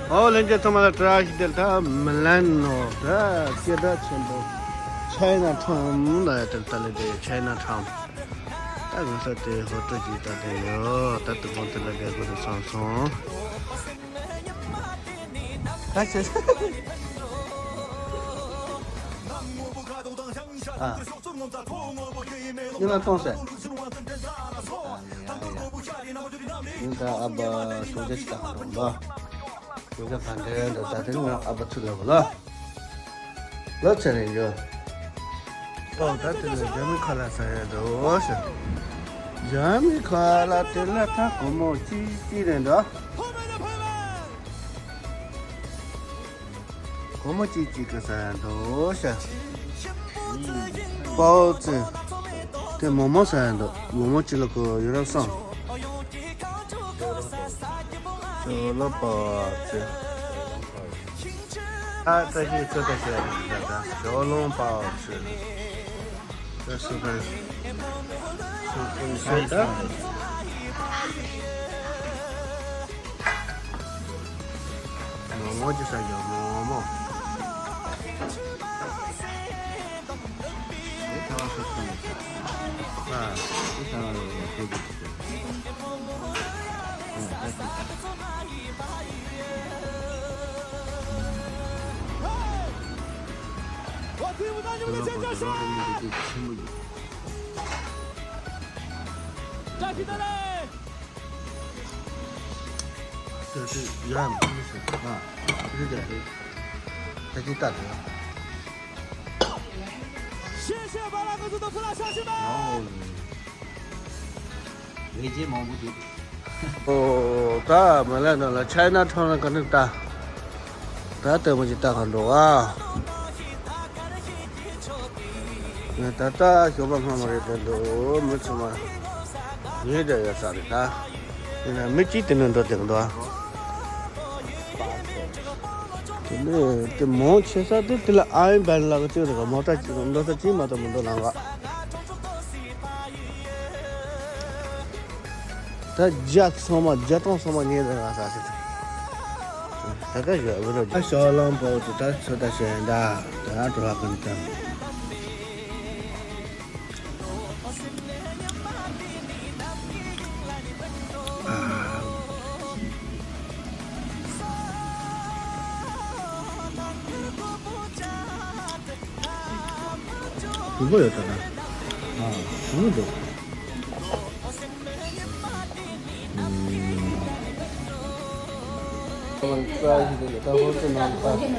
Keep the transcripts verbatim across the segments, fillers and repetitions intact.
ཨོ་ལྷན་རྒྱས་ཚང་མ་ལ་བཀྲ་ཤིས་བདེ་ལེགས། ད་མི་ལན་ནོ་ད་སྐད་གྲགས་ཆེན་པོ་ཆའི་ན་ཁྲོམ་ལ་ཡ་དེ་ལྟ་ལས་དེ་ཆའི་ན་ཁྲོམ། ད་ང་ཚོ་དེ་ཧོ་ཏོ་ཅིག་ད་དེ་ཡོད། ད་དུ་གོང་དེ་ལ་རྒྱལ་སྒོ་དུ་སོང་སོང་། ད་ཆེ་ཨ། ཉི་མ་གཏོང་ཟེར། ཨ་ཡ་ཡ། ཡིན་ད་ཨ་བ་ཞོགས་ཇ་ཅིག་ད་ཧ་རོག་ལ། ཞོགས་ཇ་ག་འདྲ་འདྲ་ད་དེ་ང་ཨ་བ་ཚུར་ལ་བ་ལ། ལོ་ཚེ་རིང་ཡོད། ཨོ་ད་དེ་ལ་རྒྱ་མི་ཁ་ལག་ཟ་ཡ་འདུག་ཟེར། རྒྱ་མི་ཁ་ལག་དེ་ལ་ད་སྒོར་མོ་གཅིག་གཅིག་རེད་འདུག་སྒོར་མོ་གཅིག་གཅིག་གི་ཟ་ཡ་འདུག་ཤ། པའོ་ཙི། དེ་མོག་མོག་ཟ་ཡ་འདུག་མོག་མོག་གཅིག་ལ་གོ་ཡོད་རབས་སོང་། ཞོ་ལོ་པའོ་ཙི། ཨ་ཙི་ཞིག་ཚོད་ལྟ་བྱས་ཡ་ད་ཞོ་ལོང་པའོ་ཙི། ད་སུ་ཕན། སུ་ཕན་ཤོད་ད། མོག་མོག་ཅིག་ཟ་རྒྱུ་མོག་མོག་དེ་ཐ་བ་སུ་ཕན་ཡོད་ཤག་ཨ། དེ་ཐ་བ་ཡོད་ཤག་ཨ། ད་ཅིག་ད། ཁྱོད་ལ་གོ་དེ་རོགས་རེ་མི་འདུག་དེ་ཆེན་པོ་ཡོད། ད་ཅི་ཡ་མི་ཤེས་ཨ། རི་རྒྱ་རི། ད་ཅི་ལྟ་དེ། ཨོ། ལས་བྱེད་མང་པོ་འདུག་ཨོ། ད་མ་ལ་ན་ལ་ཆའི་ན་ཁྲོམ་ལ་ག་ནས་ལྟ། ད་ལྟད་མོ་ཅིག་ལྟ་ག་འགྲོ་ཨ། ད་ལྟ་ཞོགས་པ་སྔ་མོ་རེད་དེ་འདུག་མི་ཚང་མ་ཉལ་བསྡད་ཡོད་ས་རེད་ད། ཡིན་ན་མི་གཅིག་དེ་ནས་འགྲོ་བསྡད་འདུག་དེ་ནས་དེ་མང་ཆེ་ས་དེ་དེ་ལ་ཨ་ཡིན་བན་ལ་གཅིག་རེད་ག་མོ་ཊ་གཅིག་འགྲོ་ས་གཅིག་མ་གཏོགས་མི་འགྲོ་ནང་ག་ད་བརྒྱ་ཚང་མ་བརྒྱ་སྟོང་ཚང་མ་ཉལ་རེ་ར་ས་ཞིག་ད་ག་ཞོ་བོ་རོ་ད་ཞོ་ལོང་པོ་དུ་ད་ཚོད་ད་ཞེན་ད་ད་འགྲོ་བ་ཀུན་ད། དུམ་བུ་ཡོད་ད་ན། ཨ། དུམ་བུ་འདུག་ཨུམ། ད་ཧོར་ཚོ་ནང་ད།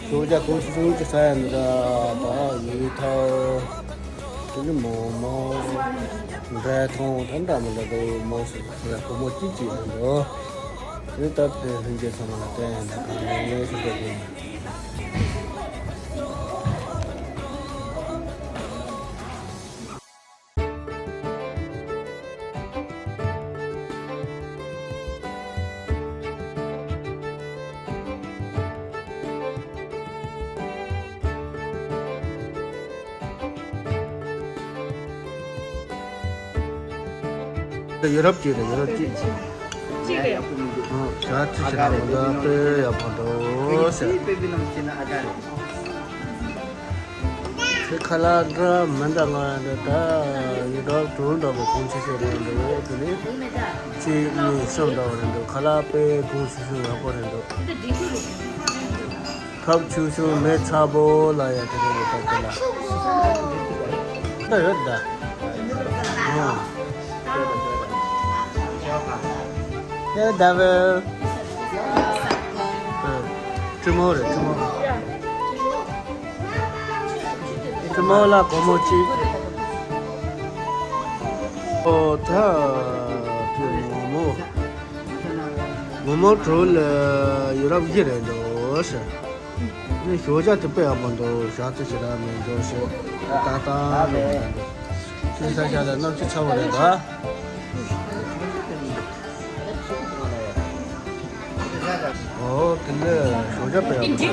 ཞོགས་ཇ་གོང་ཆུ་ཆུང་ཅིག་ཟ་ཡ་འདི་འདྲ་ད་ཡུལ་ཐའོ། དེ་ནི་མོག་མོག་འབྲས་ཐོང་ད་འདྲ་མི་འདྲ་འདུག་མོག་ཞིག་ཟ་ཡ་སྒོར་མོ་གཅིག་གཅིག་རེད་འདུག་དེ་ལྟར་དེ་ལྷན་རྒྱས་ཚང་མ་ལ་བསྟན་ཡ་འདྲ་གང་ནས་ངས་ཞུ་རྒྱུ་ཡིན། ཡུ་རོབ་ཅིག་རེད། ཡུ་རོབ་ཅིག་ཅིག་རེད། ཨ། ཞག་ཅི་ཞིག་ལ་མི་འདུག་དཔེ་ཡག་པོ་འདུག་ཟེར། དེ་ཁ་ལག་འདྲ་མི་འདྲ་ང་འདྲ་ད་ཡུ་རོབ་གྲོང་འདྲ་པོ་གོང་ཆེ་ཤོས་རེད་འདུག་དེ་ནི་གཅིག་གཉིས་གསུམ་འདྲ་པོ་རེད་འདུག་ཁ་ལག་དཔེ་གོང་ཆེ་ཤོས་ཡག་པོ་རེད་འདུག་ཁབ་ཆུང་ཆུང་མེ་ཚ་པོ་ལ་ཡ་དེ་རེད་འདུག་ད་དེ་ལ་ད་ཡོད་ད། ཨོ། ཨེ་ད་བེ། ཨ། ཀྲི་མོ་རེད་ཀྲི་མོ། ཀྲི་མོ་ལ་སྒོར་མོ་གཅིག་ཨོ་ད། ཀྲི་མོ་མོ། མོ་མོ་གྲོ་ལ་ཡུ་རོབ་གཞི་རེད་འདུག་ཟེར། ནི་ཞོགས་ཇ་དེ་དཔེ་ཡག་པོ་འདུག་ཞག་ཚི་ཞེ་དྲག་མི་འདུག་ཞེས་ཏག་ཏག་འདུག་ཁྱེད་ས་ཞག་ལ་གནམ་གཤིས་ཚ་བོ་རེད་ད། ཨོ་དེ་ལས་ཞོགས་ཇ་དཔེ་ཡག་པོ་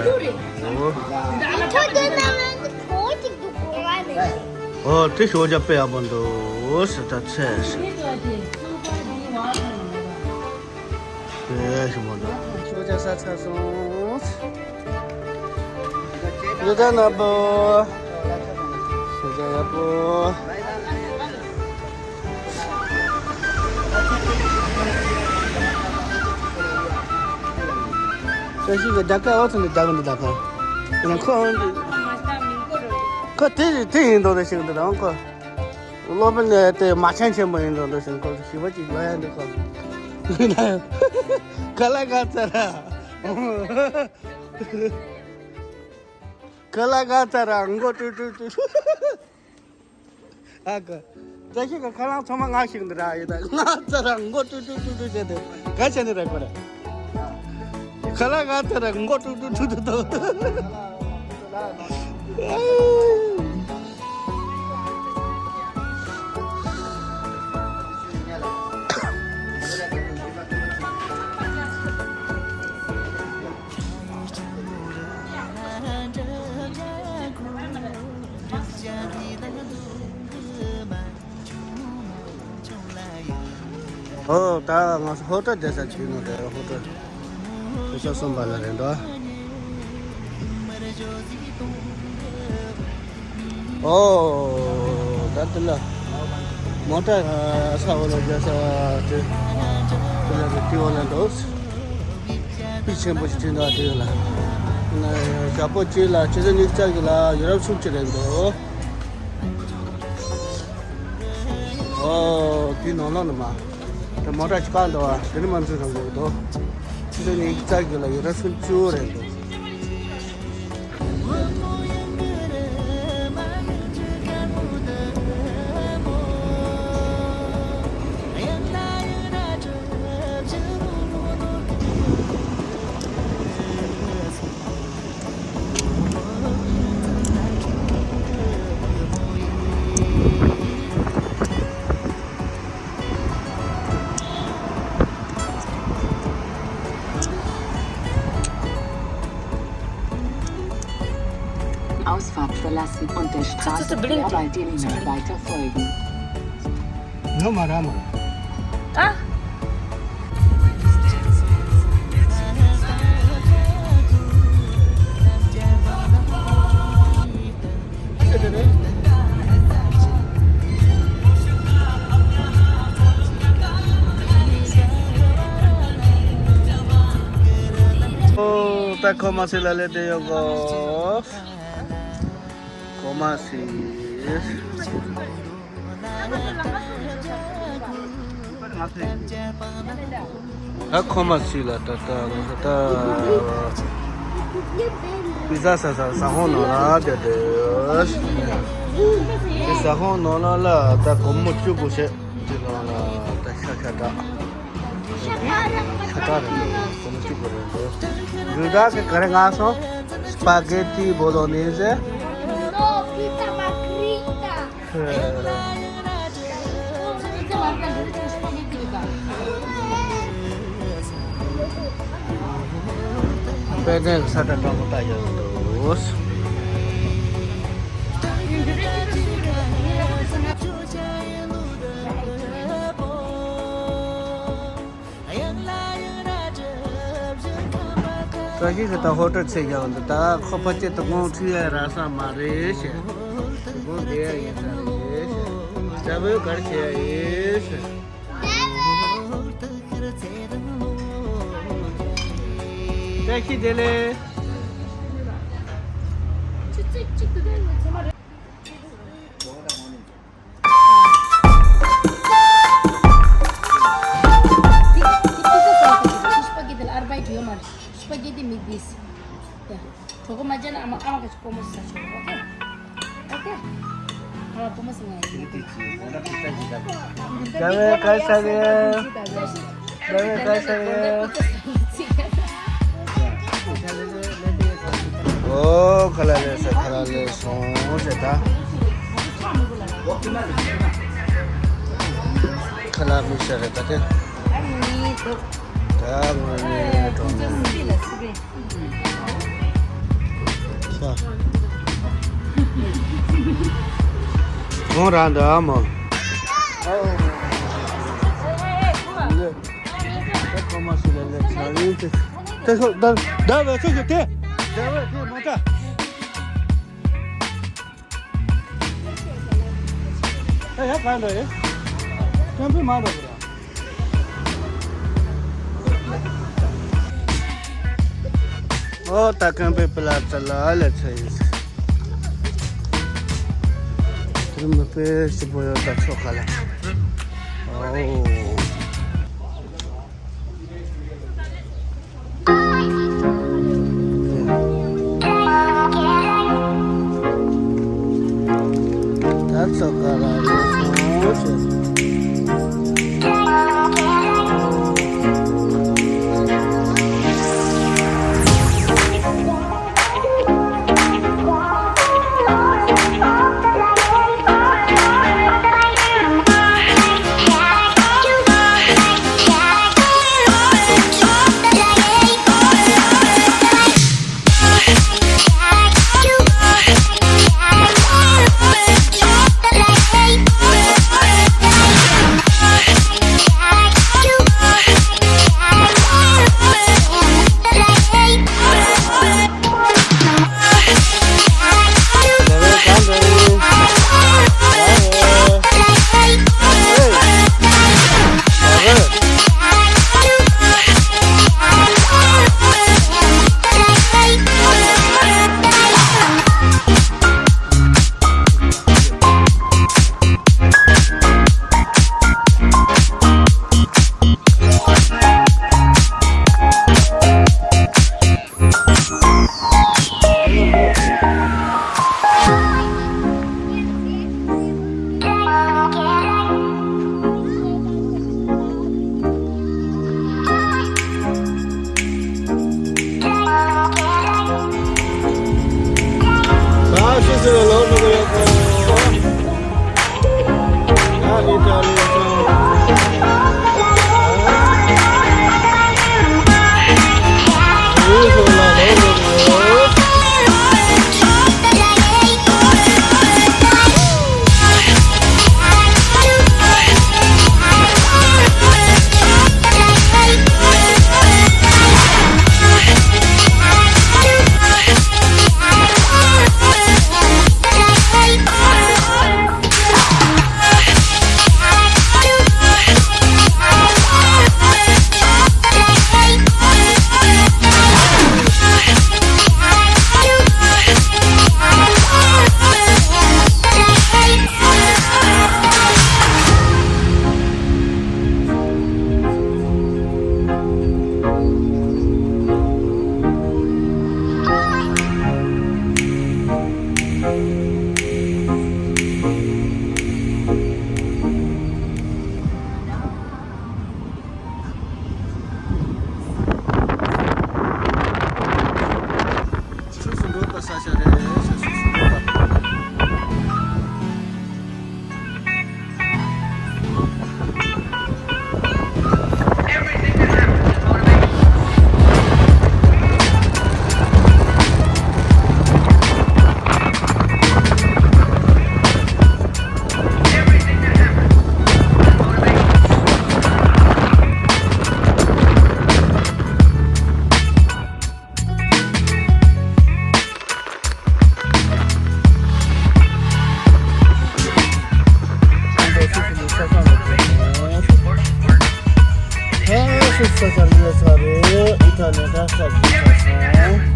འདུག་ཨོ། ཁྱོད་དེ་ན་ལན་གོ་ཅིག་འདུག་གོ་བ་ནས། ཨོ་དེ་ཞོགས་ཇ་དཔེ་ཡག་པོ་འདུག་ཟེར་ད་ཚེ་ཟེར། དཔེ་ཞིམ་པོ་འདུག་ཞོགས་ཇ་ཟ་ཚར་སོང་། ཞོགས་ཇ་ནག་པོ། ཞོགས་ཇ་ཡག་པོ། བཀྲ་ཤིས་ཀྱི་ཟླ་སྐར་ཨོ་ཚོ་ནས་ཟླ་བ་འདི་ཟླ་ཁང་། ཁོ་ཁོ་དེ་དེ་ཡིན་མདོག་དེ་ཞིག་འདི་རང་ཁོ། སློབ་དཔོན་ནས་དེ་མ་ཆེན་ཆེན་པོ་ཡིན་མདོག་འདུག་ཞིང་ཁོ་ཞི་བ་ཅིག་ལ་ཡ་འདི་ཁོ། ཁ་ལ་ག་ཚ་ར། ཁ་ལ་ག་ཚ་ར་མགོ་ཀྲུ་ཀྲུ་ཀྲུ། ཨ་ཀ། བཀྲ་ཤིས་ཀྱི་ཁ་རང་ཚང་མ་ང་ཞིག་འདི་ར་ཡོད་ད། ང་ཚ་ར་མགོ་ཀྲུ་ཀྲུ་ཀྲུ་ཀྲུ་བྱས་ཏེ་ག་བྱས་ནི་ར་ཁོ་ར། ཁ་ལ་ག་ཚ་ར་མགོ་ཀྲུ་ཀྲུ་ཀྲུ་ཀྲུ་ཏོ། ཨོ་ད་ང་ཚོ་ཧོ་ཊལ་བསྡད་ས་ཅིག་ནང་དེ་ཧོ་ཊལ། ཕུ་ས་གསུམ་པ་ལ་རེད་འདུག་ཨོ་ད་དེ་ལ་མོ་ཊ་ས་འོག་ལ་རྒྱག་ས་དེ་དེ་ལ་རེད། དེ་འོག་ལ་འདུག་སྤུས་ཆེན་པོ་ཞིག་བྲིས་འདུག་དེ་ལ་ཞག་པོ་གཅིག་ལ་ཆུ་ཚོད་ཉི་ཤུ་རྩ་བཞི་ལ་ཡུ་རོབ་སུམ་ཅུ་རེད་འདུག་ཨོ་དེའི་ནང་ལོགས་ནས་མ། དེ་མོ་ཊ་ཅིག་བཀག་འདུག་བ། དེ་ནི་མ་འཛུལ་རང་དགོས་འདུག་ཆུ་ཚོད་ཉི་ཤུ་རྩ་བཞི་ལ་ཡུ་རོབ་སུམ་ཅུ་རེད་འདུག Ausfahrt verlassen und der Straße Arbeit weiter folgen. ནོ་མ་ར་མ། ཨ། ཨོ་ད་ཁོ་མ་སི་ལ་ལེ་དེ་ཡོ་གོ། ཁོ་མ་སི། ད་ཁོ་མ་སི་ལ་ད་ད་ད། པི་ཛ་ཟ་ས་ཟ་ཧོང་ནང་ལ་བསྡད་དེ། ཟ་ཧོང་ནང་ལ་ལ་ད་སྒོར་མོ་བཅུ་དགུ་བྱས། དེ་ནང་ལ་ད་ཤ་ཤ་ད། ཤ་ཁྲག་རེད་འདུག་སྒོར་མོ་བཅུ་དགུ་རེད་འདུག་རུ་དྲག་གི་ག་རེ་ང་སོང་། སྤ་གེ་ཏི་བོ་ལོ་ནེ་ཟེ། དཔེ་ལྡན་ས་ཁྲ་སྤྲང་པོ་ལྟ་ཡག་འདུག་བཀྲ་ཤིས་ཀྱིས་ད་ཧོ་ཊལ་ཚད་རྒྱག་འདུག་ད་ཁོ་ཕ་སྐྱེ་དུ་དགོང་ཚུད་ཡ་རག་ས་མ་རེད་ཞེས། དུ་དགོང་བསྡད་ཡ་ཡིན་ས་རེད་ཞེས། ཇ་བོས་ག་རེ་བྱེད་ཡ་ཡིན་ཞེས། བཀྲ་ཤིས་བདེ་ལེགས། Spaghetti mit this. Ja. Toko majan ama ama ka komo sa cho. Okay. Okay. Ama komo sa ngai. Dame kaisa ge. Dame kaisa ge. ཨོ་ཁ་ལ་ལས་སོང་། ཁ་ལ་ལས་སོང་ཟེར་ད། ཁ་ལ་མི་ཤ་རེད་ད་དེ། ད་ ཨ་མ་ནི་གྲོང་ཁྱེར་སི་པི་ལ་སི་པི། ས། གོང་རང་འདྲ་ཨ་མ། ཨོ། ལེ། ད་ཁོ་མ་སི་ལེ་ལེ་ཆ་ཡིན་ཏེ། ད་ཁོ་ད་ད་བས་ཚོད་ཀྱི་དེ། ད་བས་དེ་མ་ད། ད་ཡ་ག་འདྲ་ཡེ། ཀམ་པི་མ་འདྲ་བ། ཨོ་ད་ཀམ་པི་པི་ལ་ཙ་ལ་ལེ་ཚ་ཡིན། དེ་མི་དཔེ་ཞིབ་པོ་ཡོད་ད་ཆོ་ག་ལ། ཨོ། ཆུ་སུ་འགྲོ་པ་ས་ཆ་རེད། ཆུ་སུ་སུ་འགྲོ་པ། ཧེ་ཤི་ས་ས་ལི་ས་རེ་ཨི་ཐ་ལི་ད་ས་ཀི་ས་ས།